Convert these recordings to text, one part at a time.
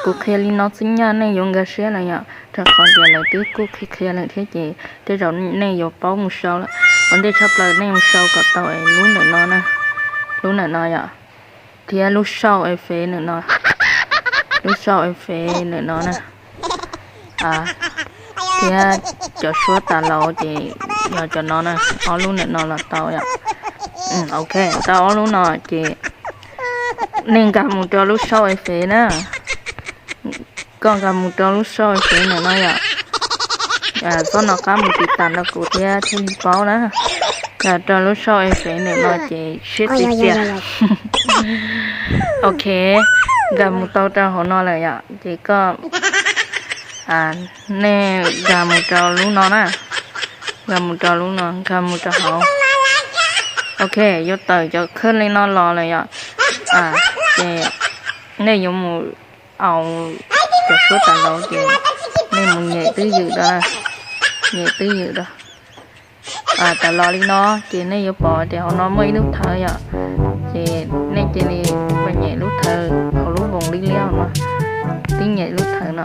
Kuv qhia li no xwb nyaj nej yuav nkag siab lawm yom, rau qhov tias lawv twb kuj qhia qhia lawm thiab ces tej zaum nej yuav paub mus sau lawm. Ua ntej tshaj plaws nej mus sau kom tau lub ntawm no na, lub ntawm no yom, thiab lub sau es fev ntawm no, lub sau es fev ntawm no na, thiab cov suab tas laus ces yog cov no na, ob lub ntawm no los tau yom. Ok, tau ob lub no ces nej nkag mus rau lub sau es fev na, koj nkag mus rau lub sau es fev ntawm no yom. Txhob nco qab mus tiv tas rau kuv thiab thiaj li paub na. Nkag rau lub sau es fev ntawm no ces siab txiv txias. Ok, nkag mus tau rau hauv no lawm yom, ces koj, nej nkag mus rau lub no na, nkag mus rau lub no, nkag mus rau hauv. Ok, yuav tawm cov khawb li no los lawm yom, ces nej yuav mus au cov suab tas laus ces nej mus nyem twj ywm rau, nyem twj ywm rau. Tawm los li no ces nej yuav pom tias hauv no muaj ib lub thawv yom, ces nej cia li nyem lub thawv hauv lub voos liab liab no, tib nyem lub thawv no.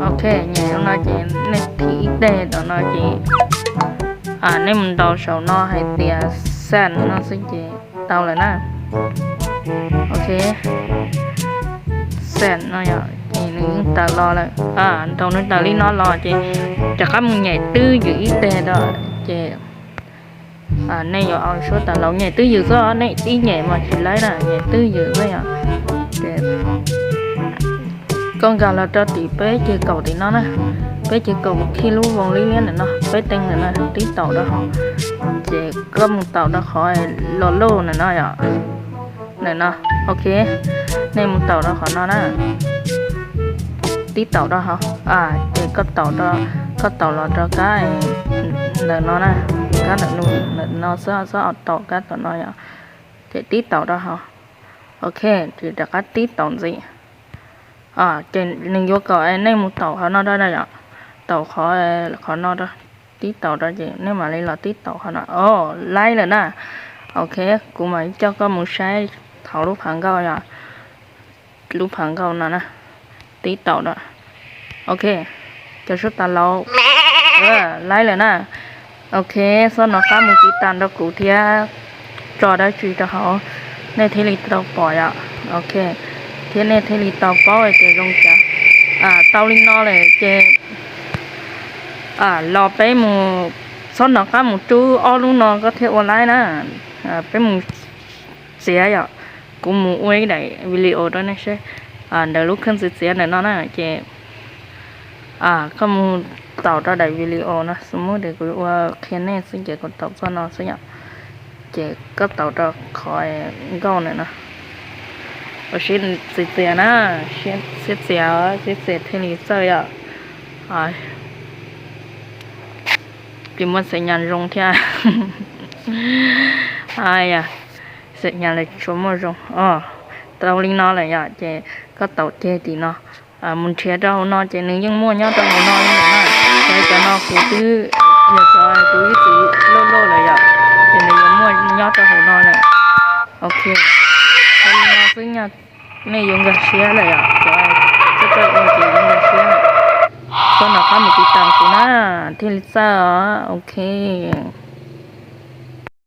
Ok, nyem no ces nej thim ib teg tom no ces nej mus ntaus saum no hais tias send no xwb ces tau lawm na. Ok, send no yom, ces nws yeej tawm los lawm. Thaum nws tawm li no los ces rov qab mus nyem twj ywm ib teg rau, ces nej yuav au suab tas laus nyem twj ywm xwb, nej tib nyem mas tsis laib na, nyem twj ywm xwb yom. Koj nkag los rau tim peb ceg kaum tim no na, peb ceg kaum khi lub voos liab liab ntawm no, peb teeb ntawm no tib taum rau hauv, ces koj mus taum rau qhov los lauj ntawm no yom, ntawm no. Ok, nej mus taum rau qhov no na, tib taum rau hauv, ces koj taum, koj taum los rau kab ntawm no na, kab ntawm no, ntawm no xwb, txhob taum kab tom no yom, ces tib taum rau hauv. Ok, ces rov qab tib taum ntxiv. Ces nws yuav kom nej mus taum qhov no rau yom, taum qhov, qhov no rau, tib taum rau ces nej mam li los tib taum qhov no. O, laib lawm na. Ok, kuv mam li coj koj mus saib thaum lub phav nkauj yom, lub phav nkauj no na, tib taum rau. Ok, cov suab tas laus, laib lawm na. Ok, txhob nco qab mus tiv tas rau kuv thiab tso dab tsi rau hauv, nej thiaj li tau pom yom. Ok, thiab nej thiaj li tau paub hais tias zoo cas. Tau li no lawm ces los peb mus, txhob nco qab mus rub ob lub no koj thiaj ua laib na. Peb mus txiav yom, kuv mus ua ib daim video rau nej seb, ntawm lub kheej txiav txiav ntawm no na ces koj mus taum rau daim video no, xws muab tias kuv ua qhia nej xwb ces kuv taum txoj no xwb yom. Ces koj taum rau qhov nkauj ntawm no, ua siab txiav txiav na, siab txiav, siab txiav thiaj li txawj yom. Tsis muaj xeem nyas zoo thiab. Xeem nyas lawv tsuas muaj zoo. Tau li no lawm yom, ces koj taum ceg tim no, mus nrhiav rau hauv no ces nws yeej muaj nyob rau hauv no li lawm na. Cov no kuv twb, yog cov kuv ib txwm loj loj lawm yom, ces nws yuav muaj nyob rau hauv no lawm. Ok, tau li no xwb nyaj nej yuav nkag siab lawm yom, cov txawj txawj ua ces yuav nkag siab lawm. Txhob nco qab mus tiv tas kuv na, thiaj li txawj os. Ok.